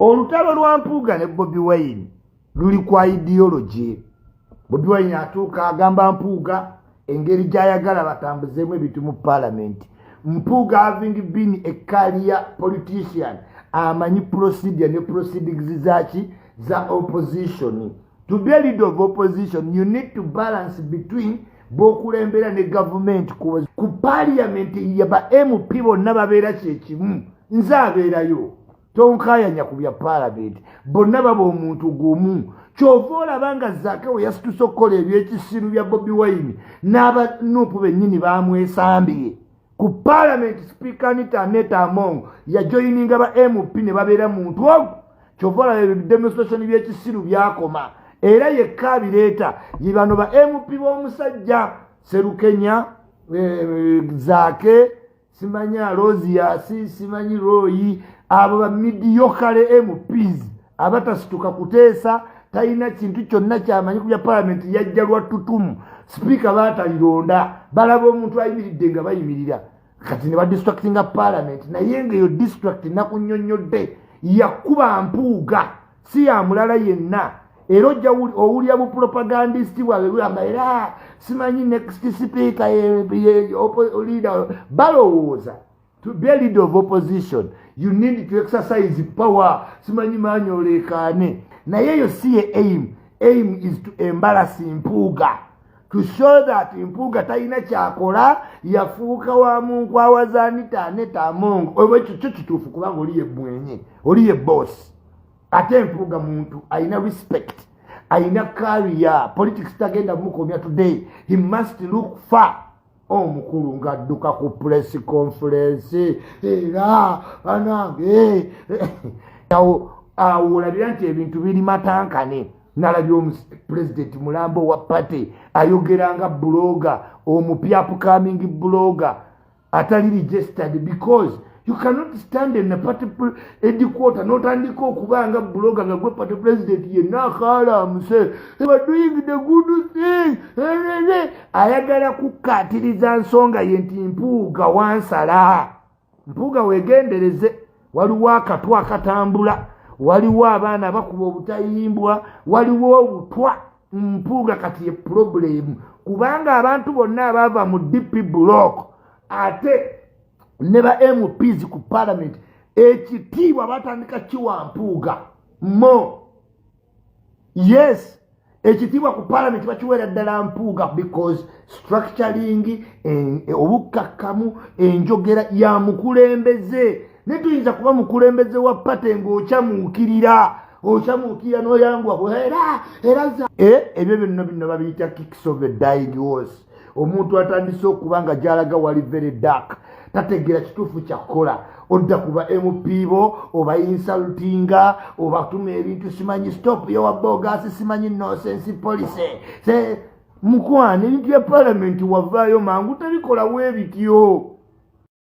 Olutalo lwa Mpuuga ne Bobi Wine luli kwa ideology. Bobi Wine atuuka agamba Mpuuga engeri gy'ayagala batambuzeemu ebintu mu Parliament. Mpuuga, having been a career politician, amanyi procedure ne proceedings zaki za opposition. To be a leader of opposition, you need to balance between b'okulembera ne gavumenti. Ku Parliament ba MP bonna babeera kyekimu. Nze abeerayo, tonkayanya ku bya Parliament, bonna baba omuntu gumu. Kyova olaba nga Zaake we yasituse okukola ebyekisiru bya Bobi Wine, n'aba NUP bennyini bamwesambye ku Parliament. Speaker Anita Annet Among yajoyininga ba MP ne babeera muntu ogwo. Kyova olaba demonstration byekisiru byakoma, era yekka abireeta ye bano ba MP b'omusajja Serukenya, Zaake, simanyi Aloziasi, simanyi Royi, abo ba mediocre MPs abatasituka kuteesa. Talina kintu kyonna kyamanyi ku bya Palamenti, yajja lwa tutumu. Sipiika baatalironda, balaba omuntu ayimiridde nga bayimirira, kati ne badistractinga Palamenti. Naye ngaeyo distract nakunyonnyodde yakuba Mpuuga, si ya mulala yenna. Era ojja owulira bupropagandist bwabwe bugamba era simanyi next speaker leader. Balowooza to be a leader of opposition, you need to exercise power, simanyi maanyi oleekaane. Naye eyo si ye aim. Aim is to embarrass Mpuuga, to show that Mpuuga talina kyakola, yafuuka wa munkwawa za Anita Annet Among. Oba ekyo kyo kituufu, kubanga oli ye mwenye, oli ye boss. Ate Mpuuga muntu alina respect, alina career politics, tagenda mukomya today. He must look far. Omukulu ng'adduka ku press conference, era banange awo awo olabira nti ebintu biri matankane. Nalabye Pulezidenti Mulambo wa party ayogera nga blogger omupya, upcoming blogger atali registered, because you cannot stand in a party headquarter notandika okuba nga blogger nga gwe party president. Yenna akaalamuse, "Doing the good thing." Ayagala kukkaatiriza nsonga ye nti Mpuuga wansala. Mpuuga wegendereze, waliwo akatwa akatambula, waliwo abaana bakuba obutayimbwa, waliwo obutwa. Mpuuga kati ye problem, kubanga abantu bonna abaava mu DP Block ate ne ba MPs ku Parliament, ekitiibwa batandika kiwa Mpuuga mo. Yes, ekitiibwa ku Parliament bakiweera ddala Mpuuga, because structuring, obukkakkamu, enjogera ya mukulembeze. Naye tuyinza kuba mukulembeze wa party ng'okyamuukirira, okyamuukirira n'oyanguwa era era ebyo byonna bino babiyita kicks of a dying horse. Omuntu atandise okuba nga gyalaga wali very dark, tategeera kituufu kyakkola. Odda kuba MP bo oba insultinga, obatuma ebintu, simanyi "stop your bogus", simanyi "nonsense policy". Se mukwano, ebintu bya Palamenti wavaayo mangu, tabikolawo ebityo.